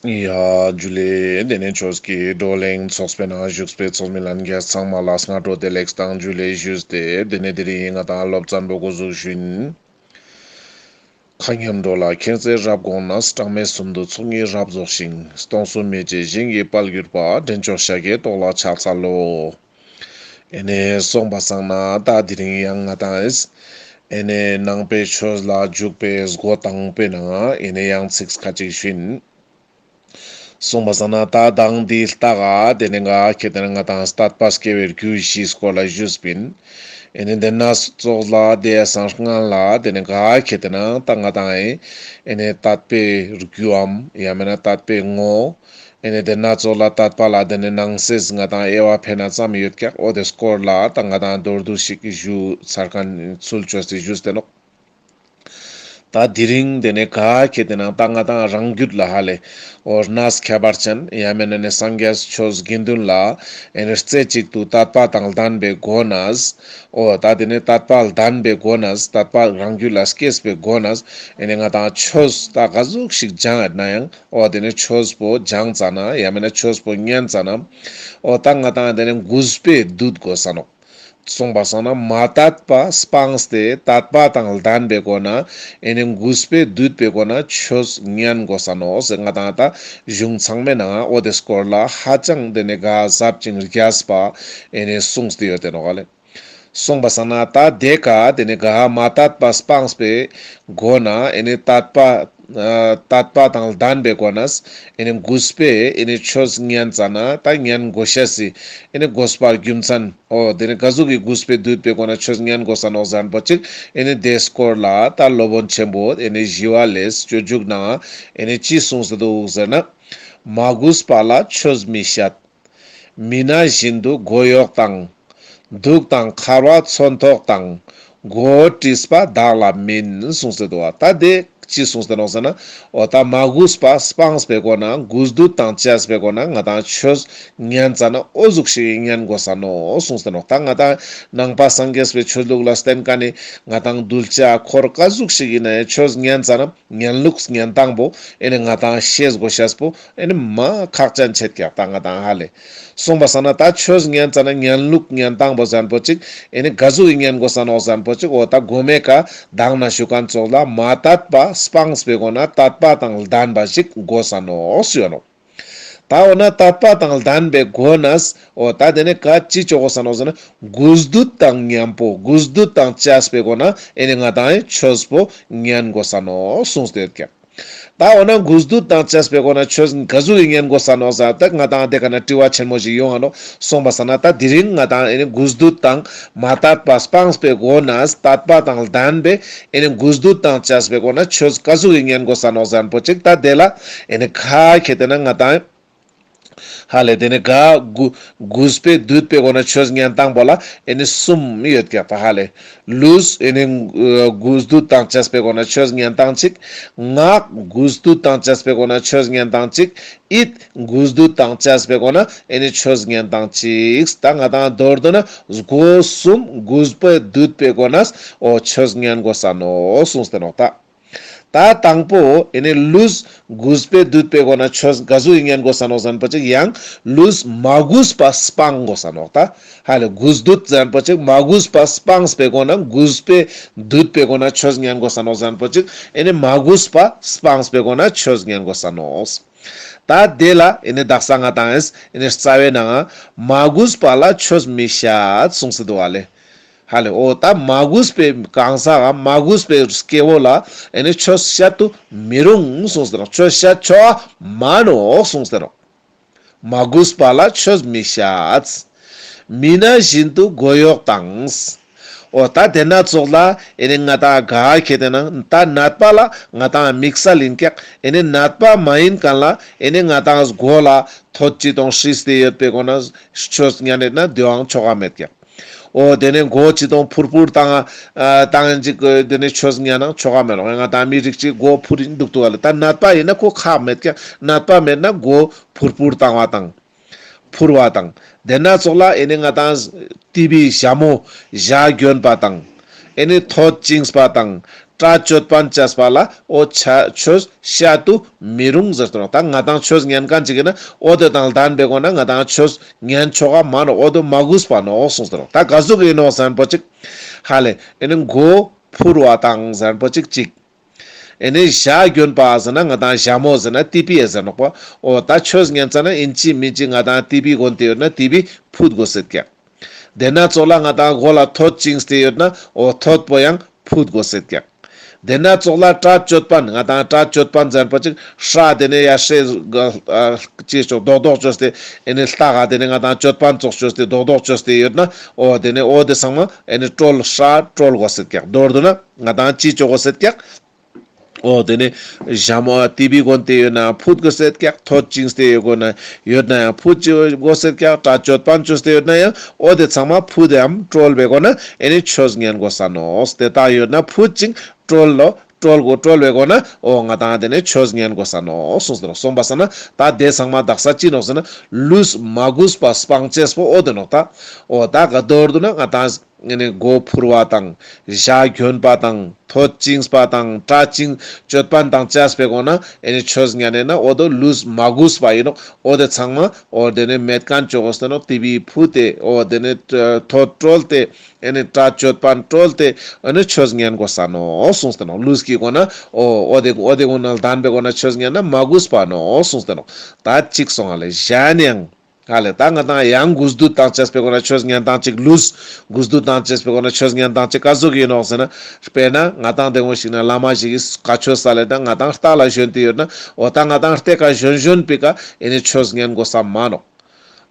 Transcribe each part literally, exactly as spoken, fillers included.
ཡ་ཇུ་ལེ། དེ་ནས་ཆོས་ཀྱི་བགྲོ་གླེང་ཚོགས་པའི་ནང་བཞུགས་པའི་ཚོགས་མི་ལྷན་རྒྱས་ཚང་མ་ལ་སྔ་དྲོ་བདེ་ལེགས་དང་ཇུ་ལེ་ཞུས་ཏེ། དེ་ནས་དེ་རིང་ང་དང་སློབ་ཚན་པོ་འགོ་འཛུགས་ཞུ་ཡིན། མཁའ་མཉམ་འགྲོ་ལ་མཁྱེན་བརྩེ་རབ་དགོངས་ནས། གྲངས་མེད་གསུམ་དུ་ཚོགས་གཉིས་རབ་རྫོགས་ཤིང་། སྟོང་གསུམ་མི་མཇེད་ཞིང་གི་དཔལ་གྱུར་པ། འདྲེན་མཆོག་ཤཱཀྱའི་ཏོག་ལ་ཕྱག་འཚལ་ལོ། ཨེ་ནེ་སོང་པ་སང་ན་ད་དེ་རིང་ཡང་ང་དང་ཨེ་ནེ་ནང་པའི་ཆོས་ལ་འཇུག་པའི་སྒོ་དང་པོའི་ནང་ཨེ་ནེ་ཡང་ཚིག་ཁ་ཅིག་ཞུ་ཡིན། སོང་པ་སང་ན་ད་དང་དེའི་ལྟག་ག་དེ་ནེ་ག་ཁེ་ཏེ་ན་ང་དང་དད་པ་སྐྱེ་བའི་རྒྱུ་བཞིའི་སྐོར་ལ་ཞུས་པིན། ཨེ་ནེ་དེ་ན་ཙོགས་ལ་དེ་སང་སྔན་ལ་དེ་ནེ་ག་ཁེ་ཏེ་ན་ད་ང་དང་ཨེ་ནེ་དད་པའི་རྒྱུའམ་ཡང་མེད་ན་དད་པའི་ངོ་། ཨེ་ནེ་དེ་ན་ཙོགས་ལ་དད་པ་ལ་དེ་ནེ་ནང་གསེས་ང་དང་དབྱེ་བ་ཕེ་ན་ཙམ་ཡོད་ཀྱག། འོ་དེ་སྐོར་ལ་ད་ང་དང་མདོར་བསྡུས་ཤིག་ཞུ་ཚར་མཁན་ཚུལ་ཅོས་ཏེ་ཞུས་ཏེ་ནོག། ད་དེ་རིང་དེ་ནེ་ག་ཁེ་ཏེ་ན་ད་ང་དང་རང་རྒྱུད་ལ་ཧ་ལེ། འོ་གནས་ཁྱད་པར་ཅན་ཡང་མེད་ན་ནི་སངས་རྒྱས་ཆོས་དགེ་འདུན་ལ་ཨེ་ནེ་རྩེ་གཅིག་ཏུ་དད་པ་དང་ལྡན་པའི་སྒོ་ནས། འོ་ད་དེ་ནེ་དད་པ་ལྡན་པའི་སྒོ་ནས་དད་པ་རང་རྒྱུད་ལ་སྐྱེས་པའི་སྒོ་ནས་ཨེ་ནེ་ང་དང་ཆོས་ད་ག་ཟུག་ཞིག་སྦྱང་ཡོད་ན་ཡང་། འོ་དེ་ནེ་ཆོས་པོ་སྦྱང་ཙ་ན་ཡང་མེད་ན་ཆོས་པོ་ཉན་ཙ་ན། འོ་ད་ང་དང་དེ་ནེ་གུས་པས་འདུད་དགོས་ས་ནོག། སོང་པ་སང་ན་མ་དད་པ་སྤངས་ཏེ་དད་པ་དང་ལྡན་པའི་སྒོ་ནས་ཨེ་ནེ་གུས་པས་འདུད་པའི་སྒོ་ནས་ཆོས་ཉན་དགོས་ས་ནོག་ཟེར་ང་དང་ད་གཞུང་ཚང་མའི་ནང་འོ་དེ་སྐོར་ལ་ཧ་ཅང་དེ་ནེ་ག་ཟབ་ཅིང་རྒྱས་པ་ཨེ་ནེ་གསུངས་ཏེ་ཡོད་དེ་ནོག་ལེ། སོང་པ་སང་ན་ད་དེ་ཀ་དེ་ནེ་ག་མ་དད་པ་སྤངས་པའི་སྒོ་ནས་ཨེ་ནེ་དད་པ་ཨ་དད་པ་དང་ལྡན་པའི་སྒོ་ནས་ཨེ་ནེ་གུས་པས་ཨེ་ནེ་ཆོས་ཉན་ཙ་ན་ད་ཉན་དགོས་ཤེས་སི་ཨེ་ནེ་དགོས་པ་རྒྱུ་མཚན། འོ་དེ་ནེ་ག་ཟུག་གི་གུས་པས་འདུད་པའི་སྒོ་ནས་ཆོས་ཉན་དགོས་ས་ནོག་ཟེར་ན་པོ་ཅིག། ཨེ་ནེ་དེ་སྐོར་ལ་ད་སློབ་དཔོན་ཆེན་པོ་ཨེ་ནེ་ཞི་བ་ལྷས་སྤྱོད་འཇུག་ནང་ཨེ་ནེ་ཅི་གསུངས་ཏེ་འདུག་ཟེར་ན། མ་གུས་པ་ལ་ཆོས་མི་བཤད། མི་ན་བཞིན་དུ་མགོ་གཡོགས་དང་། གདུགས་དང་འཁར་བ་མཚོན་ཐོགས་དང་། མགོ་བོ་དཀྲིས་པ་བདག་ལ་མིན་གསུངས་ཏེ་འདུག་པ། ད་དེ་ཅི་གསུངས་ཏེ་ནོག་ཟེར་ན། འོ་ད་མ་གུས་པ་སྤངས་པའི་སྒོ་ནས་གུས་འདུད་དང་བཅས་པའི་སྒོ་ནས་ང་དང་ཆོས་ཉན་ཙ་ན་འོ་ཟུག་ཞིག་ཉན་དགོས་ས་ནོག་གསུངས་ཏེ་ནོག། ད་ང་དང་ནང་པ་སངས་རྒྱས་པའི་ཆོས་ལུགས་ལ་བརྟེན་མཁན་ནི་ང་དང་གདུལ་བྱ་འཁོར་ག་ཟུག་ཞིག་ཡིན་ན་ཡང་ཆོས་ཉན་ཙ་ན། ཉན་ལུགས་ཉན་སྟངས་པོ་ཨེ་ནེ་ང་དང་ཤེས་དགོས་ཤེས་པོ་ཨེ་ནེ་མ་ཁག་ཅན་ཆེད་ཀྱག་ད་ང་དང་ཧ་ལེ། སོང་པ་སང་ན་ད་ཆོས་ཉན་ཙ་ན་ཉན་ལུགས་ཉན་སྟངས་པོ་ཟེར་ན་པོ་ཅིག་ཨེ་ནེ་ག་ཟུག་གི་ཉན་དགོས་ས་ནོག་ཟེར་ན་པོ་ཅིག། འོ་ད་གོ་མའི་ཀ་དང་ན་ཞུ་མཁན་ཙོགས་ལ་མ་དད་པ་སྤངས་པའི་སྒོ་ནས་དད་པ་དང་ལྡན་པ་ཞིག་དགོས་ས་ནོག་ཞུ་ཡོད་ནོག། ད་འོ་ན་དད་པ་དང་ལྡན་པའི་སྒོ་ནས་འོ་ད་དེ་ནེ་ག་ཅི་ཅོ་དགོས་ས་ནོག་ཟེར་ན། གུས་འདུད་དང་མཉམ་པོ་གུས་འདུད་དང་བཅས་པའི་སྒོ་ནས་ཨེ་ནེ་ང་དང་ཆོས་པོ་ཉན་དགོས་ས་ནོག་གསུངས་ཏེ་ཡོད་ཀྱག། ད་འོ་ན་གུས་འདུད་དང་བཅས་པའི་སྒོ་ནས་ཆོས་ག་ཟུག་གི་ཉན་དགོས་ས་ནོག་ཟེར་ན་ད་ང་དང་དེ་ཀ་ན་དྲི་བ་ཆེན་མོ་ཞིག་ཡོང་ང་ནོག། སོང་པ་སང་ན་ད་དེ་རིང་ང་དང་ཨེ་ནེ་གུས་འདུད་དང་མ་དད་པ་སྤངས་པའི་སྒོ་ནས་དད་པ་དང་ལྡན་པའི་ཨེ་ནེ་གུས་འདུད་དང་བཅས་པའི་སྒོ་ནས་ཆོས་ག་ཟུག་གི་ཉན་དགོས་ས་ནོག་ཟེར་ན་པོ་ཅིག། ད་དེ་ལ་ཨེ་ནེ་ག་ཁེ་ཏེ་ན་ང་དང་ཧ་ལེ་དེ་ནེ་ག་གུ་གུས་པས་འདུད་པའི་སྒོ་ནས་ཆོས་ཉན་སྟངས་པོ་ལ་ཨེ་ནེ་གསུམ་ཡོད་ཀྱག་ད་ཧ་ལེ། ལུས་ཨེ་ནེ་གུས་འདུད་དང་བཅས་པའི་སྒོ་ནས་ཆོས་ཉན་སྟངས་གཅིག། ངག་གུས་འདུད་དང་བཅས་པའི་སྒོ་ནས་ཆོས་ཉན་སྟངས་གཅིག། ཡིད་གུས་འདུད་དང་བཅས་པའི་སྒོ་ནས་ཨེ་ནེ་ཆོས་ཉན་སྟངས་གཅིག། ད་ང་དང་མདོར་བསྡུ་ན་སྒོ་གསུམ་གུས་པས་འདུད་པའི་སྒོ་ནས་འོ་ཆོས་ཉན་དགོས་ས་ནོག་གསུངས་ཏེ་ནོག་ད། ད་དང་པོ་ཨེ་ནེ་ལུས་གུས་པས་འདུད་པའི་སྒོ་ནས་ཆོས་ག་ཟུག་གི་ཉན་དགོས་ས་ནོག་ཟེར་ན་པོ་ཅིག་ཡང་ལུས་མ་གུས་པ་སྤང་དགོས་ས་ནོག། ད་ཧ་ལེ་གུས་འདུད་ཟེར་ན་པོ་ཅིག་མ་གུས་པ་སྤངས་པའི་སྒོ་ནས་གུས་པས་འདུད་པའི་སྒོ་ནས་ཆོས་ཉན་དགོས་ས་ནོག་ཟེར་ན་པོ་ཅིག་ཨེ་ནེ་མ་གུས་པ་སྤངས་པའི་སྒོ་ནས་ཆོས་ཉན་དགོས་ས་ནོག། ད་དེ་ལ་ཨེ་ནེ་དག་ས་ང་དང་ཨེ་ནེ་རྩ་བའི་ནང་མ་གུས་པ་ལ་ཆོས་མི་བཤད་གསུངས་ཏེ་འདུག་པ་ལེ། ཧ་ལེ། འོ་ད་མ་གུས་པའི་གང་ཟག་གམ་མ་གུས་པའི་སྐྱེ་བོ་ལ་ཨེ་ནེ་ཆོས་བཤད་དུ་མི་རུང་གསུངས་ཏེ་ནོག། ཆོས་བཤད་ཆོག་མ་ནོག་གསུངས་ཏེ་ནོག། མ་གུས་པ་ལ་ཆོས་མི་བཤད། མི་ན་བཞིན་དུ་མགོ་གཡོགས་དང་། འོ་ད་དེ་ན་ཙོགས་ལ་ཨེ་ནེ་ང་དང་ག་ཁེ་ཏེ་ན་ད་ནད་པ་ལ་ང་དང་དམིགས་བསལ་ཡིན་ཀྱག། ཨེ་ནེ་ནད་པ་མ་ཡིན་མཁན་ལ་ཨེ་ནེ་ང་དང་མགོ་ལ་ཐོད་ཅི་དང་བསྲིས་ཏེ་ཡོད་པའི་སྒོ་ནས་ཆོས་ཉན་ཡོད་ན་དེའང་ཆོག་ག་མེད་ཀྱག། འོ་དེ་ནེ་མགོ་ཅི་དང་ཕུར་ཕུར་བཏང་ཨ་བཏང་ཅིག་དེ་ནེ་ཆོས་ཉན་ན་ཆོག་ག་མེད་ནོག། ང་དང་མི་རིགས་ཅིག་མགོ་ཕུར་ཡིན་འདུག་ཏུ་བ་ལ་ད་ནད་པ་ཡིན་ན་ཁོ་ཁག་མེད་ཀྱག། ནད་པ་མེད་ན་མགོ་ཕུར་ཕུར་བཏང་བ་དང་ཕུར་བ་དང་དེ་ན་ཙོགས་ལ་ཨེ་ནེ་ང་དང་ཏི་བི་ཞྭ་མོ་ཞྭ་གྱོན་པ་དང་ཨེ་ནེ་ཐོད་བཅིངས་པ་དང་ སྐྲ་གཅོད་པན་བཅས་པ་ལ་འོ་ཆ་ཆོས་བཤད་དུ་མི་རུང་ཟེར་ཏེ་ནོག། ད་ང་དང་ཆོས་ཉན་མཁན་ཅིག་ཡིན་ན་འོ་དེ་དང་ལྡན་པའི་སྒོ་ན་ང་དང་ཆོས་ཉན་ཆོག་ག་མ་ནོག། འོ་དེ་མ་གུས་པ་ནོག་གསུངས་ཏེ་ནོག། ད་ག་ཟུག་ཡིན་ནོག་ཟེར་ན་པོ་ཅིག་ཧ་ལེ་ཨེ་ནི་མགོ་ཕུར་བ་དང་ཟེར་ན་པོ་ཅིག་ཅིག། ཨེ་ནི་ཞྭ་གྱོན་པ་ཟེར་ན་ང་དང་ཞྭ་མོ་ཟེར་ན་ཏི་པི་ཨེ་ཟེར་ནོག་པ། འོ་ད་ཆོས་ཉན་ཙ་ན་ཨིན་ཅི་མིན་ཅི་ང་དང་ཏི་པི་གོན་ཏེ་ཡོད་ན་ཏི་པི་ཕུད་དགོས་སེད་ཀྱག། དེ་ན་ཙོགས་ལ་ང་དང་མགོ་ལ་ཐོད་བཅིངས་ཏེ་ཡོད་ན་འོ་ཐོད་པོ་ཡང་ཕུད་དགོས་སེད་ཀྱག། དེ་ན་ཙོགས་ལ་སྐྲ་གཅོད་པན། ང་དང་སྐྲ་གཅོད་པན་ཟེར་ན་པོ་ཅིག་སྐྲ་དེ་ནས་ཡར་སེ་ཅི་ཅོག་རྡོག་རྡོག་བཅོས་ཏེ་ཨེ་ནི་ལྟག་ག་དེ་ནས་ང་དང་གཅོད་པན་ཙོགས་བཅོས་ཏེ་རྡོག་རྡོག་བཅོས་ཏེ་ཡོད་ན་འོ་དེ་ནས་འོ་དེ་ཚང་མ་ཨེ་ནི་བཀྲོལ་སྐྲ་བཀྲོལ་དགོས་སེད་ཀྱག། མདོར་བསྡུ་ན་ང་དང་ཅི་ཅོ་དགོས་སེད་ཀྱག། འོ་དེ་ནས་ཞྭ་མོ་ཏི་པི་གོན་ཏེ་ཡོད་ན་ཕུད་དགོས་སེད་ཀྱག། ཐོད་བཅིངས་ཏེ་ཡོད་དགོས་ན་ཡོད་ན་ཡང་ཕུད་དགོས་སེད་ཀྱག། སྐྲ་གཅོད་པན་བཅོས་ཏེ་ཡོད་ན་ཡང་འོ་དེ་ཚང་མ་ཕུད་དེའམ་བཀྲོལ་བའི་སྒོ་ན་ཨེ་ནི་ཆོས་ཉན་དགོས་ས་ནོག། དེ་དག་ཡོད་ན་ཕུད་ཅིང་བཀྲོལ་ལོ། བཀྲོལ་དགོས། བཀྲོལ་བའི་སྒོ་ན་འོ་ང་དང་དེ་ནས་ཆོས་ཉན་དགོས་ས་ནོག་གསུངས་ཏེ་ནོག། སོང་པ་སང་ན་ད་དེ་ཚང་མ་དག་ས་ཅི་ནོག་ཟེར་ན་ལུས་མ་གུས་པ་སྤང་ཅེས་པོ་འོ་དེ་ནོག། ད་འོ་ད་ག་མདོར་བསྡུ་ན་ང་དང་ཨེ་ནི་མགོ་ཕུར་བ་དང་ཞྭ་གྱོན་པ་དང་ཐོད་བཅིངས་པ་དང་སྐྲ་བཅིངས་གཅོད་པན་དང་བཅས་པའི་སྒོ་ན་ཨེ་ནི་ཆོས་ཉན་ནས་ན་འོ་དོ་ལུས་མ་གུས་པ་ཡིན་ནོག། འོ་དེ་ཚང་མ་འོ་དེ་ནས་མེད་མཁན་ཅོ་དགོས་ཏེ་ནོག། ཏི་པི་ཕུད་དེ་འོ་དེ་ནས་ཐོད་བཀྲོལ་ཏེ་ཨེ་ནི་སྐྲ་གཅོད་པན་བཀྲོལ་ཏེ་ཨེ་ནི་ཆོས་ཉན་དགོས་ས་ནོག་གསུངས་ཏེ་ནོག། ལུས་ཀྱི་སྒོ་ན་འོ་འོ་དེ་འོ་དེ་ཀུན་ལ་ལྡན་པའི་སྒོ་ན་ཆོས་ཉན་ན་མ་གུས་པ་ནོག་གསུངས་ཏེ་ནོག། ད་ཅིག་སོང་ང་ལེ་གཞན་ཡང་། ཧ་ལེ་ད་ང་དང་ཡང་གུས་འདུད་དང་བཅས་པའི་སྒོ་ན་ཆོས་ཉན་སྟངས་ཅིག། ལུས་གུས་འདུད་དང་བཅས་པའི་སྒོ་ན་ཆོས་ཉན་སྟངས་ཅིག་ག་ཟུག་ཡིན་ནོག་ཟེར་ན། དཔེར་ན་ང་དང་དེ་འོ་ཞིག་ན་བླ་མ་ཞིག་གིས་བཀའ་ཆོས་སལ་ལེ་ད་ང་དང་རྟ་ལ་ཞོན་ཏེ་ཡོད་ན་འོ་ད་ང་དང་རྟའི་ཀ་ཞོན་ཞོན་པའི་ཀ་ཨེ་ནི་ཆོས་ཉན་དགོས་ས་མ་ནོག།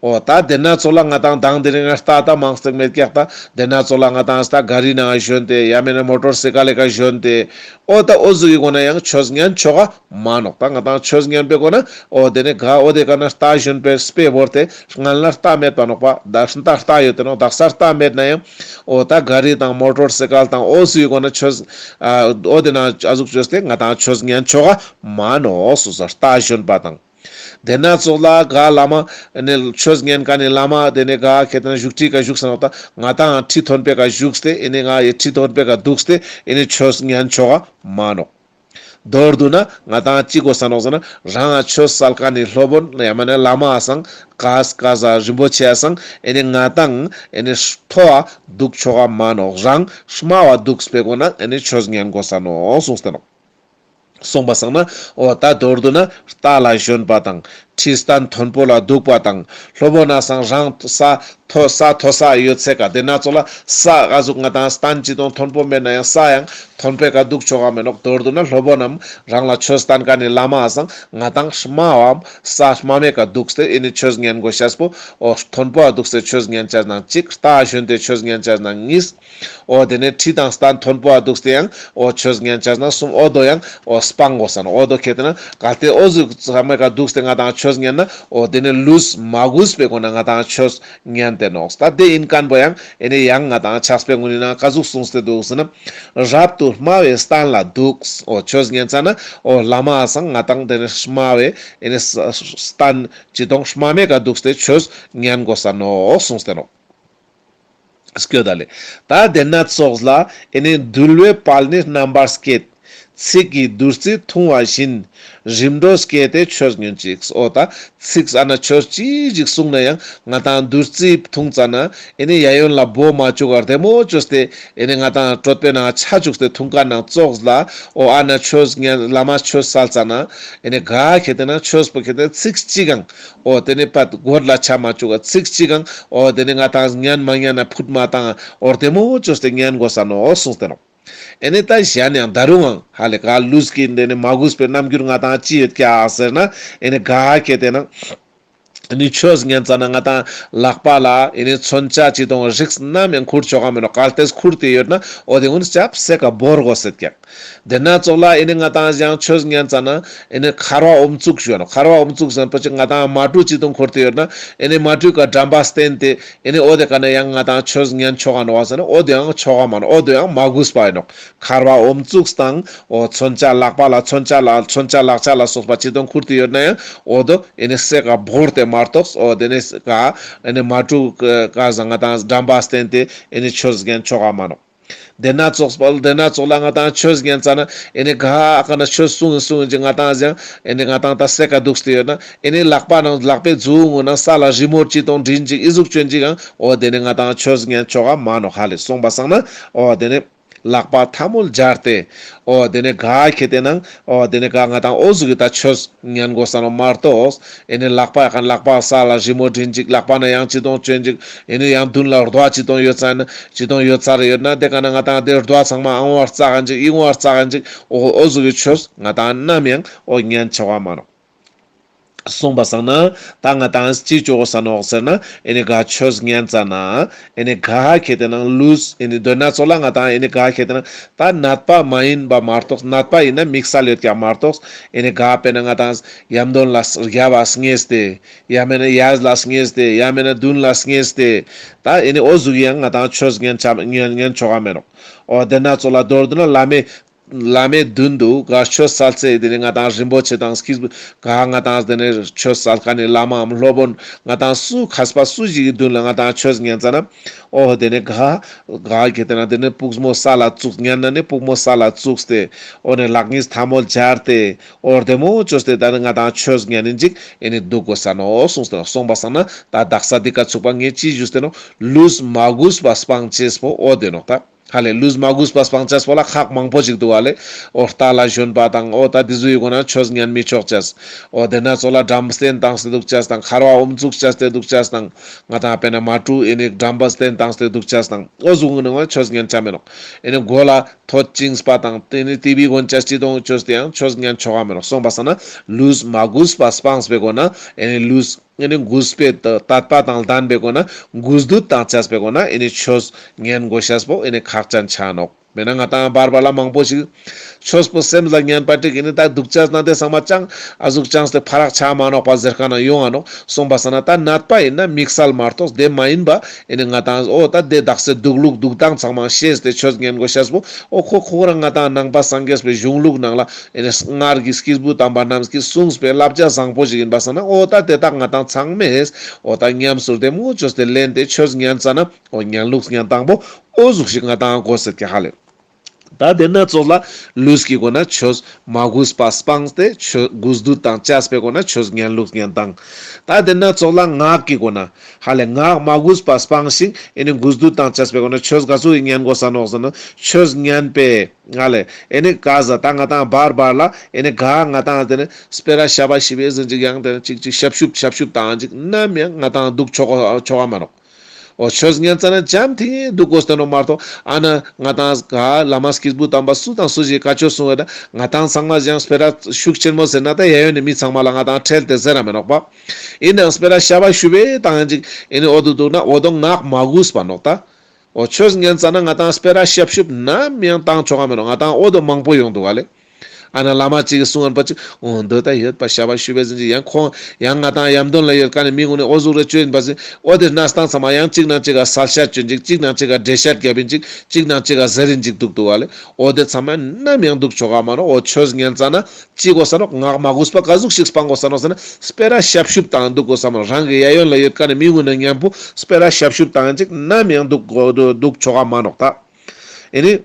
འོ་ད་དེ་ན་ཙོགས་ལ་ང་དང་དང་དེ་རིང་ང་རྟ་ད་མང་སྟེ་མེད་ཀྱག། ད་དེ་ན་ཙོགས་ལ་ང་དང་ད་ག་རི་ནང་ཞོན་ཏེ་ཡང་མེད་ན་མོ་ཊོར་སའི་ཀལ་ལི་ཀ་ཞོན་ཏེ་འོ་ད་འོ་ཟུག་གི་སྒོ་ན་ཡང་ཆོས་ཉན་ཆོག་ག་མ་ནོག། ད་ང་དང་ཆོས་ཉན་པའི་སྒོ་ན་འོ་དེ་ནས་ག་འོ་དེ་ཀ་ན་རྟ་ཞོན་པའི་དཔེ་བོར་ཏེ་སྔན་ལ་རྟ་མེད་པ་ནོག་པ། ད་རྟ་རྟ་ཡོད་དེ་ནོག། དག་ས་རྟ་མེད་ན་ཡང་འོ་ད་ག་རི་དང་མོ་ཊོར་སའི་ཀལ་དང་འོ་ཟུག་གི་སྒོ་ན་ཆོས་ཨ་འོ་དེ་ན་ཨ་ཟུག་ཅོས་ཏེ་ང་དང་ཆོས་ཉན་ཆོག་ག་མ་ནོག་སོ་སོ་རྟ་ཞོན་པ་དང་། དེ་ན་ཙོགས་ལ་ག་བླ་མ་ཨེ་ནི་ཆོས་ཉན་མཁན་ནི་བླ་མ་དེ་ནས་ག་ཁེ་ཏེ་ན་བཞུགས་ཁྲི་ཀ་བཞུགས་ས་ནོག། ད་ང་དང་ཁྲི་མཐོན་པོའི་ཀ་བཞུགས་ཏེ་ཨེ་ནི་ང་ཡི་ཁྲི་མཐོན་པོའི་ཀ་འདུག་སྟེ་ཨེ་ནི་ཆོས་ཉན་ཆོག་ག་མ་ནོག། མདོར་བསྡུ་ན་ང་དང་ཅི་དགོས་ས་ནོག་ཟེར་ན་རང་ང་ཆོས་སལ་མཁན་ནི་སློབ་དཔོན་ཡང་མེད་ན་བླ་མ་སང་ག་ག་ས་རིན་པོ་ཆེ་སང་ཨེ་ནི་ང་དང་ཨེ་ནི་མཐོ་བ་འདུག་ཆོག་ག་མ་ནོག། རང་དམའ་བ་འདུག་པའི་སྒོ་ན་ཨེ་ནི་ཆོས་ཉན་དགོས་ས་ནོག་གསུངས་ཏེ་ནོག། སོང་པ་སང་ན་འོ་ད་མདོར་བསྡུ་ན་རྟ་ལ་ཞོན་པ་དང་ཁྲི་སྟན་མཐོན་པོ་ལ་འདུག་པ་དང་སློབ་དཔོན་ན་སང་རང་ས་མཐོ་ས་མཐོ་ས་ཡོད་ཚད་ཀ་དེ་ན་ཙོགས་ལ་ས་ག་ཟུག་ང་དང་སྟན་ཅི་དང་མཐོན་པོ་མེད་ན་ཡང་ས་ཡང་མཐོན་པོའི་ཀ་འདུག་ཆོག་ག་མེ་ནོག། མདོར་བསྡུ་ན་སློབ་དཔོན་ནམ་རང་ལ་ཆོས་སྟན་མཁན་ནི་བླ་མ་སང་ང་དང་དམའ་བའམ་ས་དམའ་མོའི་ཀ་འདུག་སྟེ་ཨེ་ནི་ཆོས་ཉན་དགོས་ཤེས་པོ་འོ་མཐོན་པོ་འདུག་སྟེ་ཆོས་ཉན་ཆ་ནང་གཅིག། རྟ་ཞོན་ཏེ་ཆོས་ཉན་ཆ་ནང་གཉིས། འོ་དེ་ནས་ཁྲི་དང་སྟན་མཐོན་པོ་འ་འདུག་སྟེ་ཡང་འོ་ཆོས་ཉན་ཆ་ན་གསུམ། འོ་དོ་ཡང་འོ་སྤང་དགོས་ས་ནོག། འོ་དོ་ཁེ་ཏེ་ན་གལ་ཏེ་འོ་ཟུག་ཚང་མའི་ཀ་འདུག་སྟེ་ང་དང་ཆོས་ཉན་ན་འོ་དེ་ནས་ལུས་མ་གུས་པའི་སྒོ་ན་ང་དང་ཆོས་ཉན་ཏེ་ནོག། ད་དེ་ཡིན་མཁན་པོ་ཡང་ཨེ་ནས་ཡང་ང་དང་ཕྱག་དཔེ་ངོ་ནི་ན་ག་ཟུག་གསུངས་ཏེ་འདུག་ཟེར་ན། རབ་ཏུ་དམའ་བའི་སྟན་ལ་འདུག། འོ་ཆོས་ཉན་ཆ་ན་འོ་བླ་མ་སང་ང་དང་དེ་ནས་དམའ་བའི་ཨེ་ནས་སྟན་ཅི་དང་དམའ་མོའི་ཀ་འདུག་སྟེ་ཆོས་ཉན་དགོས་ས་ནོག་གསུངས་ཏེ་ནོག། སྐྱོད་ད་ལེ། ད་དེ་ན་ཙོགས་ལ་ཨེ་ནི་འདུལ་བའི་དཔལ་ནི་རྣམ་པར་བསྐྱེད། ཚིག་གི་བདུད་རྩི་འཐུང་བ་བཞིན། རིམ་གྲོ་བསྐྱེད་དེ་ཆོས་ཉོན་ཅིག། འོ་ད་ཚིག་ཨ་ན་ཆོས་ཅི་ཞིག་གསུངས་ན་ཡང་ང་དང་བདུད་རྩི་འཐུང་ཙ་ན་ཨེ་ནི་ཡ་ཡོན་ལ་བོ་མ་བཅུག་ག་རྡེ་མོ་བཅོས་ཏེ་ཨེ་ནི་ང་དང་གྲོད་པའི་ནང་ཆ་བཅུག་སྟེ་འཐུང་མཁན་ནང་ཙོགས་ལ་འོ་ཨ་ན་ཆོས་ཉན་བླ་མ་ཆོས་སལ་ཙ་ན་ཨེ་ནི་ག་ཁེ་ཏེ་ན་ཆོས་པོ་ཁེ་ཏེ་ཚིག་གཅིག་གང་འོ་དེ་ནི་པད་གོར་ལ་ཆ་མ་བཅུག་ག་ཚིག་གཅིག་གང་འོ་དེ་ནི་ང་དང་ཉན་མ་ཉན་ན་ཕུད་མ་བཏང་འོ་རྡེ་མོ་བཅོས་ཏེ་ཉན་དགོས་ས་ནོག་གསུངས་ཏེ་ནོག། ཨེ་ནི་ད་གཞན་ཡང་ད་རུང་ཨང་ཧ་ལེ་ག་ལུས་ཀྱི་འདི་ནི་མ་གུས་པའི་རྣམ་འགྱུར་ང་དང་ཅི་ཡོད་ཀྱག་ཟེར་ན་ཨེ་ནི་ག་ཁེ་ཏེ་ན་ཨེ་ནི་ཆོས་ཉན་ཙ་ན་ང་དང་ལག་པ་ལ་ཨེ་ནི་མཚོན་ཆ་ཅི་དང་རིགས་ནམ་ཡང་ཁུར་ཆོག་ག་མེ་ནོག། གལ་ཏེ་ཁུར་ཏེ་ཡོད་ན་འོ་དེ་ཀུན་ཅབ་སེ་ཀ་བོར་དགོས་སེད་ཀྱག། དེ་ན་ཙོགས་ལ་ཨེ་ནི་ང་དང་ཡང་ཆོས་ཉན་ཙ་ན་ཨེ་ནི་ཁར་བ་ཨོམ་བཙུགས་ཞུ་ནོག། ཁར་བ་ཨོམ་བཙུགས་ཟེར་ན་པོ་ཅིག་ང་དང་མ་ཀྲུ་ཅི་དང་ཁུར་ཏེ་ཡོད་ན་ཨེ་ནི་མ་ཀྲུའི་ཀ་འགྲམ་པ་བསྟན་ཏེ་ཨེ་ནི་འོ་དེ་ཀ་ནས་ཡང་ང་དང་ཆོས་ཉན་ཆོག་ག་ནོག་ཟེར་ན་འོ་དེ་ཡང་ཆོག་ག་མ་ནོག། འོ་དེ་ཡང་མ་གུས་པ་ཡིན་ནོག། ཁར་བ་ཨོམ་བཙུགས་དང་འོ་མཚོན་ཆ་ལག་པ་ལ་མཚོན་ཆ་ལ་མཚོན་ཆ་ལག་ཆ་ལ་སོགས་པ་ཅི་དང་ཁུར་ཏེ་ཡོད་ན་ཡང་འོ་དོ་ཨེ་ནི་སེ་ཀ་བོར་ཏེ་མ་གཏོགས་འོ་དེ་ནི་ཀ་ཨེ་ནི་མ་ཀྲུ་ཀ་ཟ་ང་དང་འགྲམ་པ་བསྟན་ཏེ་ཨེ་ནི་ཆོས་ཉན་ཆོག་ག་མ་ནོག། དེ་ན་ཙོགས་པ་དེ་ན་ཙོགས་ལ་ང་ཏང་ཆོས་ཉན་ཙ་ན་ཨེ་ནི་ག་ཨ་ཀ་ན་ཆོས་གསུང་གསུང་ཅིག་ང་ཏང་ཡང་ཨེ་ནི་ང་ཏང་ད་སེ་ཀ་འདུག་སྟེ་ཡོད་ན་ཨེ་ནི་ལག་པ་ནང་ལག་པའི་མཛུ་གུ་ནང་ས་ལ་རི་མོ་ཅིག་དང་དྲིན་ཅིག་ཨི་ཟུག་ཅོན་ཅིག་ཡང་འོ་དེ་ནི་ང་ཏང་ཆོས་ཉན་ཆོག་ག་མ་ནོག་ཧ་ལེ། སོང་པ་སང་ན་འོ་དེ་ནི་ལག་པ་ཐལ་མོ་སྦྱར་ཏེ། འོ་དེ་ནི་ག་ཁེ་ཏེ་ནང་འོ་དེ་ནི་ག་ང་ཏང་འོ་ཟུག་གི་ད་ཆོས་ཉན་དགོས་ས་ནོག་མ་གཏོགས། ཨེ་ནི་ལག་པ་ཡང་ལག་པ་ས་ལ་རི་མོ་དྲིན་ཅིག་ལག་པ་ན་ཡང་ཅི་དང་ཅོན་ཅིག་ཨེ་ནི་ཡང་མདུན་ལ་རྡོ་ཅི་དང་ཡོད་ས་ན་ཅི་དང་ཡོད་ས་རེ་ཡོད་ན་དེ་ཀ་ན་ང་ཏང་དེ་རྡོ་ཚང་མ་ཨང་བར་རྩ་ག་ཅིག་ཨི་ངོ་བར་རྩ་ག་ཅིག་འོ་འོ་ཟུག་གི་ཆོས་ང་ཏང་ནམ་ཡང་འོ་ཉན་ཆོག་ག་མ་ནོག། སོང་པ་སང་ན་ད་ང་ཏང་ཅི་ཅོ་དགོས་ས་ནོག་ཟེར་ན་ཨེ་ནི་ག་ཆོས་ཉན་ཙ་ན་ཨེ་ནི་ག་ཁེ་ཏེ་ནང་ལུས་ཨེ་ནི་དོན་ན་ཚོ་ལ་ང་ཏང་ཨེ་ནི་ག་ཁེ་ཏེ་ནང་ད་ནད་པ་མ་ཡིན་པ་མ་གཏོགས་ནད་པ་ཡིན་ན་དམིགས་བསལ་ཡོད་ཀྱང་མ་གཏོགས་ཨེ་ནི་ག་དཔེར་ན་ང་ཏང་ཡམ་དོན་ལ་རྒྱབ་བ་སྔས་ཏེ་ཡང་མེད་ན་གཡས་ལ་སྔས་ཏེ་ཡང་མེད་ན་མདུན་ལ་སྔས་ཏེ་ད་ཨེ་ནི་འོ་ཟུག་ཡང་ང་ཏང་ཆོས་ཉན་ཆ་ཉན་ཉན་ཆོག་ག་མེད་ནོག། འོ་དེ་ན་ཚོ་ལ་མདོར་བསྡུ་ན་བླ་མའི་བླ་མའི་མདུན་དུ་ག་ཆོས་སལ་ཚེ་དེ་ནི་ང་ཏང་རིན་པོ་ཆེ་དང་སྐྱེས་བུ་ག་ང་ཏང་དེ་ནི་ཆོས་སལ་ཁན་ནི་བླ་མའམ་སློབ་དཔོན་ང་ཏང་སུ་མཁས་པ་སུ་ཞིག་གི་མདུན་ལ་ང་ཏང་ཆོས་ཉན་ཙ་ན་འོ་དེ་ནི་ག་ག་གེ་དེ་ན་དེ་ནི་པུས་མོ་ས་ལ་བཙུགས་ཉན་ན་ནི་པུས་མོ་ས་ལ་བཙུགས་ཏེ་འོ་ནི་ལག་གཉིས་ཐལ་མོ་སྦྱར་ཏེ་འོ་བདེ་མོ་ཅོས་ཏེ་ད་ནི་ང་ཏང་ཆོས་ཉན་ནི་ཅིག་ཨེ་ནི་འདུག་དགོས་ས་ནོག་གསུངས་ཏེ་ནོག། སོང་པ་སང་ན་ད་དག་ས་འདི་ཀ་ཚུགས་པ་ངས་ཅི་ཞུས་ཏེ་ནོག། ལུས་མ་གུས་པ་སྤང་ཅེས་པོ་འོ་དེ་ནོག་ད། ཧ་ལེ་ལུས་མ་གུས་པ་སྤང་ཅེས་པོ་ལ་ཁག་མང་པོ་ཞིག་འདུག་ཧ་ལེ། འོ་རྟ་ལ་ཞོན་པ་དང་འོ་ད་དེ་ཟུག་གི་སྒོ་ན་ཆོས་ཉན་མི་ཆོག་ཅེས། འོ་དེ་ན་ཚོ་ལ་འགྲམ་སྟན་བཏང་སྟེ་འདུག་ཅེས་དང་ཁ་ར་ཨོམ་བཙུགས་ཅེས་ཏེ་འདུག་ཅེས་དང་ང་ཏང་དཔེར་ན་མ་ཀྲུ་ཨེ་ནི་འགྲམ་པ་སྟན་བཏང་སྟེ་འདུག་ཅེས་དང་འོ་ཟུག་གི་ནང་ཆོས་ཉན་ཆ་མེད་ནོག། ཨེ་ནི་མགོ་ལ་ཐོད་བཅིངས་པ་དང་དེ་ནི་ཏི་བི་གོན་ཅེས་ཅི་དང་ཅོས་ཏེ་ཡང་ཆོས་ཉན་ཆོག་ག་མེད་ནོག། སོང་པ་སང་ན་ལུས་མ་གུས་པ་སྤངས་པའི་སྒོ་ན་ཨེ་ནི་ལུས་ཨེ་ནི་གུས་པའི་དད་པ་དང་ལྡན་པའི་སྒོ་ན་གུས་འདུད་དང་བཅས་པའི་སྒོ་ན་ཨེ་ནི་ཆོས་ཉན་དགོས་ཤེས་པོ་ཨེ་ནི་ཁག་ཅན་ཆ་ནོག། མེད་ན་ང་ཏང་བར་བར་ལ་མང་པོ་ཞིག་ཆོས་པོ་སེམས་ལ་ཉན་པ་ཅིག་ཨེ་ནི་ད་འདུག་ཅེས་ན་དེ་ཚང་མ་ཅང་ཨ་ཟུག་ཅང་སྟེ་ཕ་རག་ཆ་མ་ནོག་པ་ཟེར་ཁན་ན་ཡོང་ང་ནོག། སོང་པ་སང་ན་ད་ནད་པ་ཡིན་ན་དམིགས་བསལ་མ་གཏོགས་དེ་མ་ཡིན་པ་ཨེ་ནི་ང་ཏང་འོ་ད་དེ་དག་སེ་འདུག་ལུགས་འདུག་སྟངས་ཚང་མ་ཤེས་ཏེ་ཆོས་ཉན་དགོས་ཤེས་པོ་འོ་ཁོ་ཁོ་རང་ང་ཏང་ནང་པ་སངས་རྒྱས་པའི་གཞུང་ལུགས་ནང་ལ་ཨེ་ནི་སྔར་གྱི་སྐྱེས་བུ་དམ་པ་རྣམས་ཀྱིས་གསུངས་པའི་བསླབ་བྱ་བཟང་པོ་ཞིག་ཡིན་པ་སང་ན་འོ་ད་དེ་དག་ང་ཏང་ཚང་མས་འོ་ད་ཉམས་སུ་བདེ་མོ་ཅོས་ཏེ་ལེན་ཏེ་ཆོས་ཉན་ཙ་ན་འོ་ཉན་ལུགས་ཉན་སྟངས་པོ་འོ་ཟུག་ཞིག་ང་ཏང་དགོས་ཟེར་གྱི་ཧ་ལེ། ད་དེ་ན་ཚོགས་ལ་ལུས་ཀྱི་སྒོ་ན་ཆོས་མ་གུས་པ་སྤངས་ཏེ་ཆོས་གུས་འདུད་དང་བཅས་པའི་སྒོ་ན་ཆོས་ཉན་ལུགས་ཉན་སྟངས། ད་དེ་ན་ཚོགས་ལ་ངག་གི་སྒོ་ན་ཧ་ལེ་ངག་མ་གུས་པ་སྤངས་ཤིང་ཨེ་ནི་གུས་འདུད་དང་བཅས་པའི་སྒོ་ན་ཆོས་ག་ཚོད་ཉན་དགོས་ས་ནོག་ཟེར་ན་ཆོས་ཉན་པའི་ཧ་ལེ་ཨེ་ནི་ག་ཟ་ད་ང་ཏང་བར་བར་ལ་ཨེ་ནི་ག་ང་ཏང་དེ་ནི་སྤེ་ར་ཤ་བ་ཤི་བའི་ཟིན་ཅིག་ཡང་དེ་ནི་ཅིག་ཅིག་ཤབ་ཤུབ་ཤབ་ཤུབ་བཏང་ཅིག་ནམ་ཡང་ང་ཏང་འདུག་ཆོག་ཆོག་ག་མ་ནོག། འོ་ཆོས་ཉན་ཙ་ན་འཇམ་ཐིང་འདུག་དགོས་ཏེ་ནོག་མ་གཏོགས་ཨ་ན་ང་ཏང་ག་བླ་མ་སྐྱེས་བུ་དམ་པ་སུ་དང་སུ་ཞིག་བཀའ་ཆོས་གསུང་བ་ད་ང་ཏང་ཚང་མ་ཡང་སྤེ་ར་ཤུགས་ཆེན་མོ་ཟེར་ན་ད་ཡ་ཡོ་ནི་མི་ཚང་མ་ལ་ང་ཏང་ཁྲེལ་ཏེ་ཟེར་ར་མེད་ནོག་པ། ཡིན་ནའང་སྤེ་ར་ཤ་བ་ཤུ་བའི་བཏང་ཅིག་ཨེ་ནི་འོ་དུ་འདུག་ན་འོ་དོ་ངག་མ་གུས་པ་ནོག་ད། འོ་ཆོས་ཉན་ཙ་ན་ང་ཏང་སྤེ་ར་ཤབ་ཤུབ་ནམ་ཡང་བཏང་ཆོག་ག་མེད་ནོག། ང་ཏང་འོ་དོ་མང་པོ་ཡོང་འདུག་ག་ལེ། ཨ་ན་བླ་མ་ཅིག་གིས་གསུང་ངན་པ་ཅིག་འོ་འདོད་ད་ཡོད་པ་ཤ་བ་ཤུ་བའི་ཟིན་ཅིག་ཡང་ཁོང་ཡང་ང་ཏང་ཡམ་དོན་ལ་ཡོད་ཀ་ནི་མི་ངུ་ནི་འོ་ཟུག་རེ་ཅོ་ཡིན་པ་ཟིན་འོ་དེ་གནས་སྟངས་ཚང་མ་ཡང་ཅིག་ནང་ཅིག་ག་སལ་ཤད་ཅོ་ཡིན་ཅིག་ཅིག་ནང་ཅིག་ག་འགྲེལ་བཤད་རྒྱབ་ཡིན་ཅིག་ཅིག་ནང་ཅིག་ག་ཟེར་ཡིན་ཅིག་འདུག་འདུག་ག་ལེ། འོ་དེ་ཚང་མ་ནམ་ཡང་འདུག་ཆོག་ག་མ་ནོག། འོ་ཆོས་ཉན་ཙ་ན་ཅི་དགོས་ས་ནོག། ངག་མ་གུས་པ་ག་ཟུག་ཞིག་སྤང་དགོས་ས་ནོག་ཟེར་ན་སྤེ་ར་ཤབ་ཤུབ་བཏང་འདུག་དགོས་ས་མ་ནོག། རང་གི་ཡ་ཡོན་ལ་ཡོད་ཀ་ནི་མི་ངུ་ནི་མཉམ་པོ་སྤེ་ར་ཤབ་ཤུབ་བཏང་ཡིན་ཅིག་ནམ་ཡང་འདུག་འདུག་ཆོག་ག་མ་ནོག་ད། ཨེ་ནི།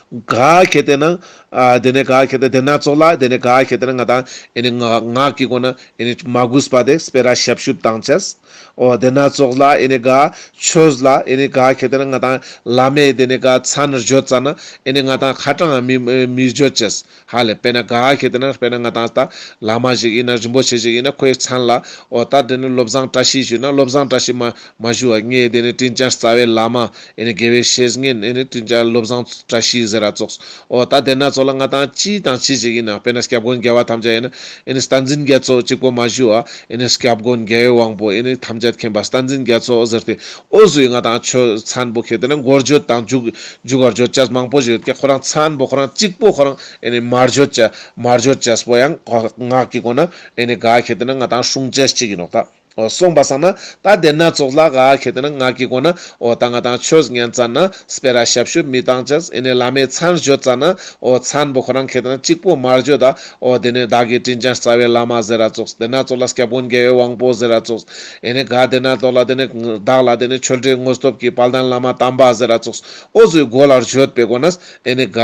ག་ཁེ་ཏེ་ན། ཨ་དེ་ནས་ག་ཁེ་ཏེ་དེ་ན་ཚོགས་ལ་དེ་ནས་ག་ཁེ་ཏེ་ན་ང་ཏང་ཨེ་ནི་ངག་ངག་གི་སྒོ་ན་ཨེ་ནི་མ་གུས་པ་དེ་སྤེ་ར་ཤབ་ཤུབ་བཏང་ཅེས། འོ་དེ་ན་ཚོགས་ལ་ཨེ་ནི་ག་ཆོས་ལ་ཨེ་ནི་ག་ཁེ་ཏེ་ན་ང་ཏང་བླ་མའི་དེ་ནས་ག་མཚན་བརྗོད་ཙ་ན་ཨེ་ནི་ང་ཏང་ཁ་གྲངས་མི་མི་བརྗོད་ཅེས། ཧ་ལེ་དཔེར་ན་ག་ཁེ་ཏེ་ན་དཔེར་ན་ང་ཏང་ད་བླ་མ་ཞིག་ཡིན་ན་རིན་པོ་ཆེ་ཞིག་ཡིན་ན་ཁོའི་མཚན་ལ་འོ་ད་དེ་ནི་བློ་བཟང་བཀྲ་ཤིས་ཞུས་ན་བློ་བཟང་བཀྲ་ཤིས་མ་མ་ཞུ་བ་ངའི་དེ་ནི་དྲིན་ཅན་རྩ་བའི་བླ་མ། ཨེ་ནི་དགེ་བའི་བཤེས་གཉེན་ཨེ་ནི་དྲིན་ཅན་བློ་བཟང་བཀྲ་ཤིས་ཟེར་ར་ཙོགས། འོ་ད་དེ་ན་ཚོགས་ལ་ང་ཏང་ཅི་དང་ཅི་ཞིག་ཡིན་ན་དཔེར་ན་སྐྱབས་མགོན་རྒྱལ་བ་ཐམས་ཅད་ཡིན་ན་ཨེ་ནི་བསྟན་འཛིན་རྒྱ་མཚོ་གཅིག་པོ་མ་ཞུ་བ་ཨེ་ནི་སྐྱབས་མགོན་རྒྱལ་བའི་དབང་པོ་ཨེ་ནི་ཐམས་ཅད་མཁྱེན་པ་བསྟན་འཛིན་རྒྱ་མཚོ་ཟེར་ཏེ་འོ་ཟུག་ཡི་ང་ཏང་ཆོས་མཚན་པོ་ཁེ་ཏེ་ན་མགོར་བརྗོད་དང་མཇུག་མཇུག་བར་བརྗོད་ཅེས་མང་པོ་ཞིག་ཡོད་ཀྱང་ཁོ་རང་མཚན་པོ་ཁོ་རང་གཅིག་པོ་ཁོ་རང་ཨེ་ནི་མ་བརྗོད་ཅེས་མ་བརྗོད་ཅེས་པོ་ཡང་ངག་གི་སྒོ་ན་ཨེ་ནི་ག་ཁེ་ཏེ་ན་ང་ཏང་སྲུང་ཅེས་གཅིག་ཡིན་ནོག་ད། འོ་སོང་པ་སང་ན་ད་དེ་ན་ཙོགས་ལ་ག་ཁེ་ཏེ་ན་ང་གི་གོ་ན་འོ་ད་ང་དང་ཆོས་ཉན་ཙ་ན་སྤེ་ར་ཞབས་ཞུ་མི་བཏང་ཅས། ཨེ་ནེ་བླ་མའི་མཚན་བརྗོད་ཙ་ན་འོ་མཚན་པོ་ཁོ་རང་ཁེ་ཏེ་ན་གཅིག་པོ་མ་བརྗོད་ད། འོ་དེ་ནེ་བདག་གི་དྲིན་ཅན་རྩ་བའི་བླ་མ་ཟེར་ར་ཙོགས། དེ་ན་ཙོགས་ལ་སྐྱབས་མགོན་རྒྱལ་བའི་དབང་པོ་ཟེར་ར་ཙོགས། ཨེ་ནེ་ག་དེ་ན་ཙོགས་ལ་དེ་ནེ་བདག་ལ་དེ་ནེ་ཆོས་འབྲེལ་དངོས་སྟོབས་ཀྱི་དཔལ་ལྡན་བླ་མ་དམ་པ་ཟེར་ར་ཙོགས། འོ་ཟུག་གོ་ལ་བརྗོད་པའི་གོ་ན་ཨེ་ནེ་ག་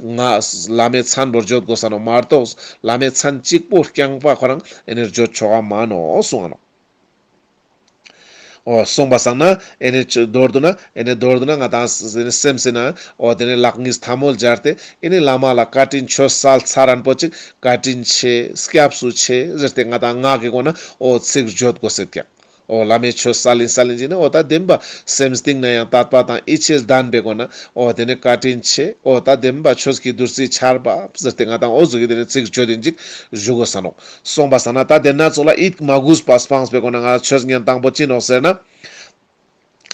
ང་བླ་མའི་མཚན་པོ་བརྗོད་དགོས་ས་ནོག་མ་གཏོགས་བླ་མའི་མཚན་གཅིག་པོ་རྐྱང་པ་ཁོ་རང་ཨེ་ནེ་བརྗོད་ཆོག་ག་མ་ནོག་གསུངས་ནོག། འོ་སོང་པ་སང་ན་ཨེ་ནེ་མདོར་བསྡུ་ན་ཨེ་ནེ་མདོར་བསྡུ་ན་ང་དང་སེམས་སི་ན་འོ་དེ་ནེ་ལག་གཉིས་ཐལ་མོ་སྦྱར་ཏེ་ཨེ་ནེ་བླ་མ་ལ་བཀའ་དྲིན་ཆོས་སལ་ཚར་རན་པོ་ཅིག་བཀའ་དྲིན་ཆེ་སྐྱབས་སུ་མཆི་ཟེར་ཏེ་ང་དང་ངག་གི་སྒོ་ན་འོ་ཚིག་བརྗོད་དགོས་སེད་ཀྱག། འོ་བླ་མའི་ཆོས་སལ་ཡིན་སལ་ཡིན་ཅིག་ན་འོ་ད་བདེན་པ་སེམས་གཏིང་ན་ཡང་དད་པ་དང་ཡིད་ཆེས་ལྡན་པའི་སྒོ་ན་འོ་དེ་ནེ་བཀའ་དྲིན་ཆེ། འོ་ད་བདེན་པ་ཆོས་ཀྱི་བདུད་རྩི་ཆར་བབས་ཟེར་ཏེ་ང་དང་འོ་ཟུག་གི་དེ་ནེ་ཚིག་བརྗོད་ཡིན་ཅིག་ཞུ་དགོས་ས་ནོག། སོང་པ་སང་ན་ད་དེ་ན་ཙོགས་ལ་ཡིད་མ་གུས་པ་སྤངས་པའི་སྒོ་ན་ང་ཆོས་ཉན་དང་པོ་ཅི་ནོག་ཟེར་ན།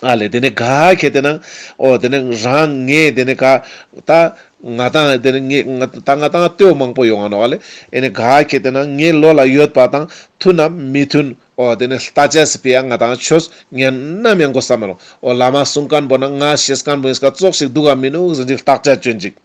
ཨ་ལེ་དེ་ནེ་ག་ཁེ་ཏེ་ན་འོ་དེ་ནེ་རང་ངས་དེ་ནེ་ག་ད་ང་དང་དེ་ནེ་ངས་ང་ད་ང་དང་ལྟོས་མང་པོ་ཡོང་ང་ནོག་ཨ་ལེ། ཨེ་ནེ་ག་ཁེ་ཏེ་ན་ངའི་བློ་ལ་ཡོད་པ་དང་མཐུན་ནམ་མི་མཐུན། འོ་དེ་ནེ་ལྟ་ཅས་སི་ཕི་ཡ་ང་དང་ཆོས་ཉན་ནམ་ཡང་དགོས་ས་མེད་ནོག། འོ་བླ་མ་གསུང་མཁན་པོ་ན་ང་ཤེས་མཁན་པོ་ཡིན་ཀ་ཙོགས་ཤིག་འདུག་ག་མི་འདུག་ཟེར་ཅིག་བརྟག་དཔྱད་བཅོ་ཡིན་ཅིག།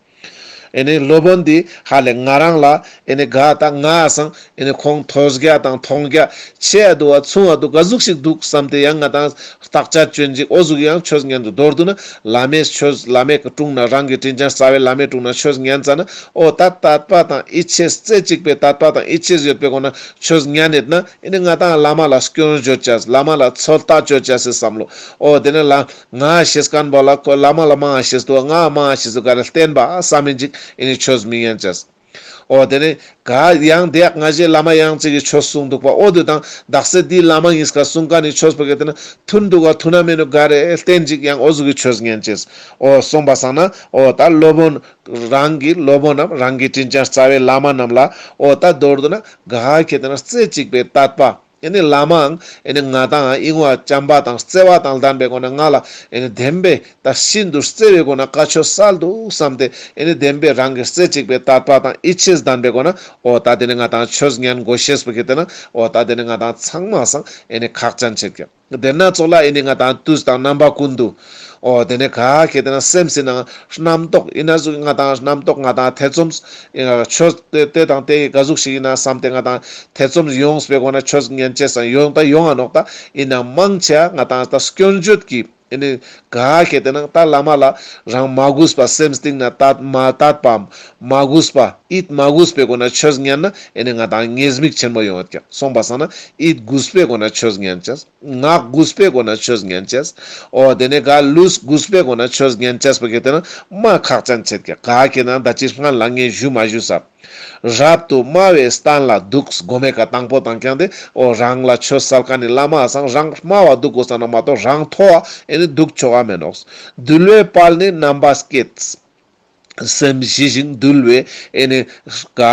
ཨེ་ནེ་སློབ་དཔོན་འདི་ཧ་ལེ་ང་རང་ལ་ཨེ་ནེ་ག་ད་ང་སང་ཨེ་ནེ་ཁོང་ཐོས་རྒྱ་དང་མཐོང་རྒྱ་ཆེ་ཡ་འདུག་བ་ཆུང་ཡ་འདུག་ག་ཟུག་ཞིག་འདུག་བསམ་སྟེ་ཡང་ང་དང་བརྟག་དཔྱད་བཅོ་ཡིན་ཅིག། འོ་ཟུག་ཡང་ཆོས་ཉན་དུ་མདོར་བསྡུ་ན་བླ་མའི་ཆོས་བླ་མའི་དྲུང་ན་རང་གི་དྲིན་ཅན་རྩ་བའི་བླ་མའི་དྲུང་ན་ཆོས་ཉན་ཙ་ན་འོ་ད་དད་པ་དང་ཡིད་ཆེས་རྩེ་གཅིག་པའི་དད་པ་དང་ཡིད་ཆེས་ཡོད་པའི་སྒོ་ན་ཆོས་ཉན་ཡོད་ན་ཨེ་ནེ་ང་དང་བླ་མ་ལ་སྐྱོན་བརྗོད་ཅས། བླ་མ་ལ་ཚོད་ལྟ་བཅོ་ཅས་སི་བསམ་བློ། འོ་དེ་ནེ་ལ་ང་ཤེས་མཁན་པོ་ལ་ཁོ་བླ་མ་ལ་མང་ང་ཤེས་འདུག་ང་མང་ང་ཤེས་འདུག་ག་ལ་བརྟེན་པ་བསམ་ཡིན་ཅིག་ཨེ་ནེ་ཆོས་མི་ཉན་ཅས། འོ་དེ་ནེ་ག་ཡང་དེ་ང་ཞེ་བླ་མ་ཡང་ཅིག་གི་ཆོས་གསུངས་འདུག་པ། འོ་དེ་དང་དག་ས་དེ་བླ་མ་ཡིན་ཀ་གསུང་མཁན་ནི་ཆོས་པོ་ག་དེ་ན་མཐུན་འདུག་ག་མཐུན་ན་མེད་ནོག་ག་རེ་བརྟེན་ཅིག་ཡང་འོ་ཟུག་གི་ཆོས་ཉན་ཅས། འོ་སོང་པ་སང་ན་འོ་ད་སློབ་དཔོན་རང་གི་སློབ་དཔོན་ནམ་རང་གི་དྲིན་ཅན་རྩ་བའི་བླ་མ་རྣམས་ལ་འོ་ད་མདོར་བསྡུ་ན་ག་ཁེ་ཏེ་ན་རྩེ་གཅིག་པའི་དད་པ། ཨེ་ནེ་བླ་མའང་ཨེ་ནེ་ང་དང་ཨིན་བ་བྱམས་པ་དང་བརྩེ་བ་དང་ལྡན་པའི་སྒོ་ན་ང་ལ་ཨེ་ནེ་བདེན་པའི་ད་ཤིན་ཏུ་བརྩེ་བའི་སྒོ་ན་བཀའ་ཆོས་སལ་འདུག་བསམ་སྟེ་ཨེ་ནེ་བདེན་པའི་རང་གི་རྩེ་གཅིག་པའི་དད་པ་དང་ཡིད་ཆེས་ལྡན་པའི་སྒོ་ན་འོ་ད་དེ་ནེ་ང་དང་ཆོས་ཉན་དགོས་ཤེས་པོ་ཁེ་ཏེ་ན་འོ་ད་དེ་ནེ་ང་དང་ཚང་མ་སང་ཨེ་ནེ་ཁག་ཅན་ཆེད་ཀྱང་། དེ་ན་ཙོགས་ལ་ཨེ་ནེ་ང་དང་དུས་དང་རྣམ་པ་ཀུན་ཏུ། འོ་དེ་ནེ་ག་ཁེ་ཏེ་ན་སེམས་སི་ནང་རྣམ་རྟོག་ཨིན་ན་ཟུག་ང་དང་རྣམ་རྟོག་ང་དང་ཐེ་ཚོམ་ཆོས་དེ་དེ་དང་དེ་ག་ཟུག་ཞིག་ཨིན་ན་བསམ་སྟེ་ང་དང་ཐེ་ཚོམ་ཡོངས་པའི་སྒོ་ན་ཆོས་ཉན་ཅེས་སང་ཡོང་ད་ཡོང་ང་ནོག་ད། ཨིན་ན་མང་ཆེ་ང་དང་ད་སྐྱོན་བརྗོད་ཀྱི་ཨེ་ནེ་ག་ཁེ་ཏེ་ན་ད་བླ་མ་ལ་རང་མ་གུས་པ་སེམས་གཏིང་ན་དད་མ་དད་པའམ་མ་གུས་པ་ཡིད་མ་གུས་པའི་སྒོ་ན་ཆོས་ཉན་ན་ཨེ་ནེ་ང་དང་ཉེས་དམིགས་ཆེན་མོ་ཡོང་ཡོད་ཀྱག། སོང་པ་སང་ན་ཡིད་གུས་པའི་སྒོ་ན་ཆོས་ཉན་ཅེས། ངག་གུས་པའི་སྒོ་ན་ཆོས་ཉན་ཅེས། འོ་དེ་ནེ་ག་ལུས་གུས་པའི་སྒོ་ན་ཆོས་ཉན་ཅེས་པོ་ཁེ་ཏེ་ན་མ་ཁག་ཅན་ཆེད་ཀྱག། ག་ཁེ་ཏེ་ན་ད་ཅི་སྔན་ལ་ངས་ཞུ་མ་ཞུས་ས། རབ་ཏུ་དམའ་བའི་སྟན་ལ་འདུག། གོ་མའེ་ཀ་དང་པོ་དང་རྐྱང་དེ་འོ་རང་ལ་ཆོས་སལ་མཁན་ནི་བླ་མ་སང་རང་དམའ་བ་འདུག་དགོས་ས་ནོག་མ་གཏོགས་རང་མཐོ་བ་ཨེ་ནེ་འདུག་ཆོག་ག་མེད་ནོག། འདུལ་བའི་དཔལ་ནི་རྣམ་པ་བསྐྱེད། སེམས་ཞི་ཞིང་དུལ་བའི་ཨེ་ནེ་ག་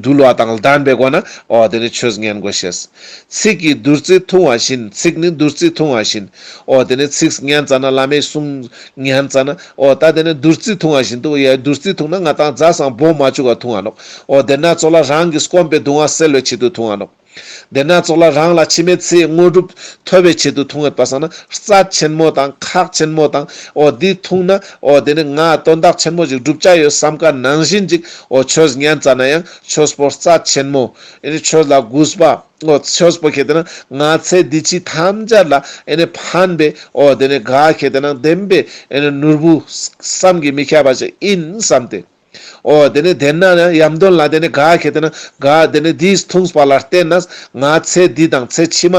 དུལ་བ་དང་ལྡན་པའི་སྒོ་ན་འོ་དེ་ནེ་ཆོས་ཉན་དགོས་ཤེས། ཚིག་གི་བདུད་རྩི་འཐུང་བ་བཞིན། ཚིག་ནི་བདུད་རྩི་འཐུང་བ་བཞིན། འོ་དེ་ནེ་ཚིག་ཉན་ཙ་ན་བླ་མའི་གསུང་ཉན་ཙ་ན་འོ་ད་དེ་ནེ་བདུད་རྩི་འཐུང་བ་བཞིན་དུ་ཡ་བདུད་རྩི་འཐུང་ན་ང་དང་རྫ་སང་བོ་མ་བཅུག་ག་འཐུང་ང་ནོག། འོ་དེ་ན་ཙོགས་ལ་རང་གི་སྐོམ་པའི་གདུང་བ་སེལ་བའི་ཆེད་དུ་འཐུང་ང་ནོག། དེ་ན་ཙོགས་ལ་རང་ལ་འཆི་མེད་ཚེའི་དངོས་གྲུབ་ཐོབ་པའི་ཆེད་དུ་འཐུང་ཡོད་པ་སང་ན་རྩ་ཆེན་མོ་དང་ཁག་ཆེན་མོ་དང་འོ་འདི་འཐུང་ན་འོ་དེ་ནེ་ང་དོན་དག་ཆེན་མོ་ཞིག་སྒྲུབ་བྱ་ཡོད་བསམ་མཁན་ནང་བཞིན་ཅིག་འོ་ཆོས་ཉན་ཙ་ན་ཡང་ཆོས་པོ་རྩ་ཆེན་མོ་ཨེ་ནེ་ཆོས་ལ་གུས་པ་འོ་ཆོས་པོ་ཁེ་ཏེ་ན་ང་ཚེ་འདི་ཕྱི་ཐམས་ཅད་ལ་ཨེ་ནེ་ཕན་པའི་འོ་དེ་ནེ་ག་ཁེ་ཏེ་ན་བདེན་པའི་ཨེ་ནེ་ནོར་བུ་བསམ་གྱིས་མི་ཁྱབ་པ་ཞིག་ཨིན་བསམ་སྟེ། འོ་དེ་ནེ་དེ་ན་ཡང་ཡམ་དོན་ལ་དེ་ནེ་ག་ཁེ་ཏེ་ན་ག་དེ་ནེ་འདི་འཐུངས་པ་ལ་བརྟེན་ནས་ང་ཚེ་འདི་དང་ཚེ་ཕྱི་མ་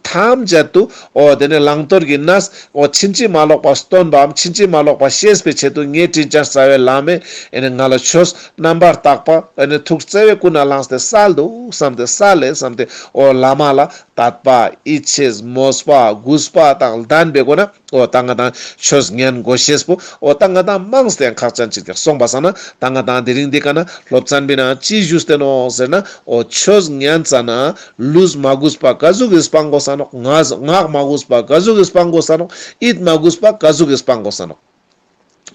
ཐམས་ཅད་དུ་འོ་དེ་ནེ་བླང་དོར་གྱི་གནས་འོ་ཕྱིན་ཅི་མ་ལོག་པ་སྟོན་པའམ་ཕྱིན་ཅི་མ་ལོག་པ་ཤེས་པའི་ཆེད་དུ་ངའི་དྲིན་ཅན་རྩ་བའི་བླ་མས་ཨེ་ནེ་ང་ལ་ཆོས་རྣམ་པར་དག་པ་ཨེ་ནེ་ཐུགས་བརྩེ་བས་ཀུན་ནས་བླངས་ཏེ་སལ་འདུག་བསམ་སྟེ་སལ་ལེ་བསམ་སྟེ་འོ་བླ་མ་ལ་དད་པ་ཡིད་ཆེས་མོས་པ་གུས་པ་དང་ལྡན་པའི་སྒོ་ན་འོ་ད་ང་དང་ཆོས་ཉན་དགོས་ཤེས་པོ་འོ་ད་ང་དང་མང་སྟེ་ཁག་ཅན་ཅིག་སྟེ་སོང་པ་སང་ན་ད་ང་དང་དེ་རིང་འདི་ཀ་ན་སློབ་ཚན་པའི་ནང་ཅི་ཞུས་ཏེ་ནོག་ཟེར་ན་འོ་ཆོས་ཉན་ཙ་ན་ལུས་མ་གུས་པ་ག་ཟུག་གི་སྤང་དགོས་ས་ནོག། ངག་མ་གུས་པ་ག་ཟུག་གི་སྤང་དགོས་ས་ནོག། ཡིད་མ་གུས་པ་ག་ཟུག་གི་སྤང་དགོས་ས་ནོག།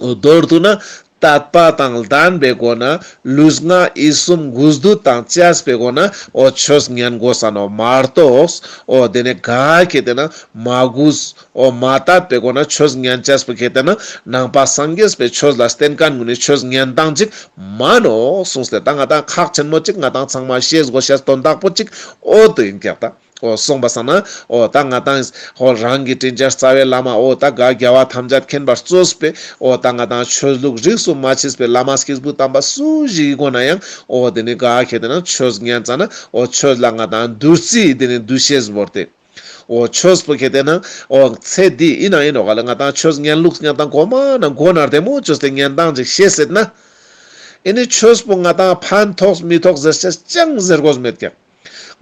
འོ་མདོར་བསྡུ་ན་ དད་པ་དང་ལྡན་པའི་སྒོ་ནས་ལུས་ངག་ཡིད་གསུམ་གུས་འདུད་དང་བཅས་པའི་སྒོ་ནས་འོ་ཆོས་ཉན་དགོས་ས་ནོག་མ་གཏོགས། འོ་དེ་ནས་ག་ཁེ་དེ་ན་མ་གུས། འོ་མ་དད་པའི་སྒོ་ནས་ཆོས་ཉན་ཅེས་པོ་ཁེ་དེ་ན་ནང་པ་སངས་རྒྱས་པའི་ཆོས་ལ་བརྟེན་མཁན་གུན་ནི་ཆོས་ཉན་སྟངས་ཅིག་མན་ནོག་གསུངས་ཏེ། ད་ང་ཏང་ཁག་ཆེན་མོ་ཅིག་ང་ཏང་ཚང་མ་ཤེས་དགོས་ཤེས་དོན་དག་པོ་ཅིག་འོ་དོ་ཡིན་ཀྱག་ད། འོ་གསུངས་པ་སང་ན་འོ་ད་ང་ཏང་འོ་རང་གི་དྲིན་ཅན་རྩ་བའི་བླ་མ་འོ་ད་ག་རྒྱལ་བ་ཐམས་ཅད་མཁྱེན་པར་གཙོས་པའི་འོ་ད་ང་ཏང་ཆོས་ལུགས་རིས་སུ་མ་ཆད་པའི་བླ་མ་སྐྱེས་བུ་དམ་པ་སུ་ཞིག་གི་སྒོ་ན་ཡང་འོ་དེ་ནི་ག་ཁེ་དེ་ན་ཆོས་ཉན་ཙ་ན་འོ་ཆོས་ལ་ང་ཏང་བདུད་རྩི་དེ་ནི་འདུ་ཤེས་བོར་ཏེ། འོ་ཆོས་པོ་ཁེ་དེ་ན་འོ་ཚེ་འདི་ཡིན་ན་ཡིན་ནོག་ག་ལ་ང་ཏང་ཆོས་ཉན་ལུགས་ཉན་སྟངས་གོ་མ་ན་གོ་ན་རྡེ་མོ་བཅོས་ཏེ་ཉན་སྟངས་ཅིག་ཤེས་ཟེར་ན། ཨེ་ནི་ཆོས་པོ་ང་ཏང་ཕན་ཐོགས་མི་ཐོགས་ཟེར་ཅེས་ཅང་ཟེར་དགོས་མེད་ཀྱག།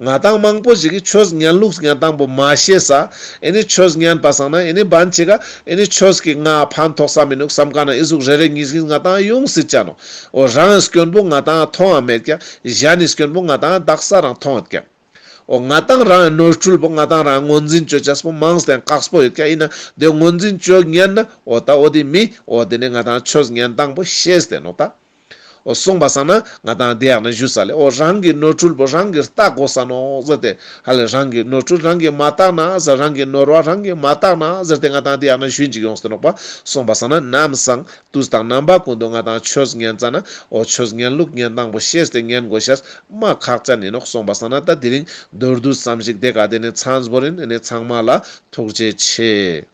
ང་ཏང་མང་པོ་ཞིག་གིས་ཆོས་ཉན་ལུགས་ཉན་སྟངས་པོ་མ་ཤེས་ས། ཨེ་ནི་ཆོས་ཉན་པ་སང་ན་ཨེ་ནི་བན་ཅིག་ག་ཨེ་ནི་ཆོས་ཀྱི་ང་ཕན་ཐོགས་ས་མི་ནུག་བསམ་མཁན་ན་ཨི་ཟུག་རེ་རེ་གཉིས་གཉིས་ང་ཏང་ཡོང་སྲིད་ཅ་ནོག། འོ་རང་སྐྱོན་པོ་ང་ཏང་མཐོང་བ་མེད་ཀྱག། གཞན་ནི་སྐྱོན་པོ་ང་ཏང་དག་ས་རང་མཐོང་ཡོད་ཀྱག། འོ་ང་ཏང་རང་ནོར་འཁྲུལ་པོ་ང་ཏང་རང་ངོས་འཛིན་བཅོ་ཅེས་པོ་མང་སྟེ་དཀགས་པོ་ཡོད་ཀྱག། ཡིན་ན་དེ་ངོས་འཛིན་བཅོ་ཉན་ན་འོ་ད་འོ་དེ་མི་འོ་དེ་ནི་ང་ཏང་ཆོས་ཉན་སྟངས་པོ་ཤེས་ཏེ་ནོག་ད། འོ་གསུངས་པ་སང་ན་ང་ཏང་དེ་ཡག་ན་ཞུ་ས་ལེ། འོ་རང་གི་ནོར་འཁྲུལ་པོ་རང་གིས་བརྟག་དགོས་ས་ནོག་ཟེར་ཏེ། ཧ་ལེ་རང་གི་ནོར་འཁྲུལ་རང་གིས་མ་བརྟག་ན་ཟེར། རང་གི་ནོར་བ་རང་གིས་མ་བརྟག་ན་ཟེར་ཏེ་ང་ཏང་དེ་ཡག་ན་ཞུ་ཡིན་ཅིག་ཡོངས་ཏེ་ནོག་པ། གསུངས་པ་སང་ན་ནམ་སང་དུས་དང་རྣམ་པ་ཀུན་ཏུ་ང་ཏང་ཆོས་ཉན་ཙ་ན་འོ་ཆོས་ཉན་ལུགས་ཉན་སྟངས་པོ་ཤེས་ཏེ་ཉན་དགོས་ཤེས་མ་ཁག་ཅན་ཡིན་ནོག། གསུངས་པ་སང་ན་ད་དེ་རིང་མདོར་བསྡུས་ཙམ་ཞིག་དེ་ག་དེ་ནི་མཚམས་བོར་ཡིན། ཨེ་ནི་ཚང་མ་ལ་ཐུགས་རྗེ་ཆེ།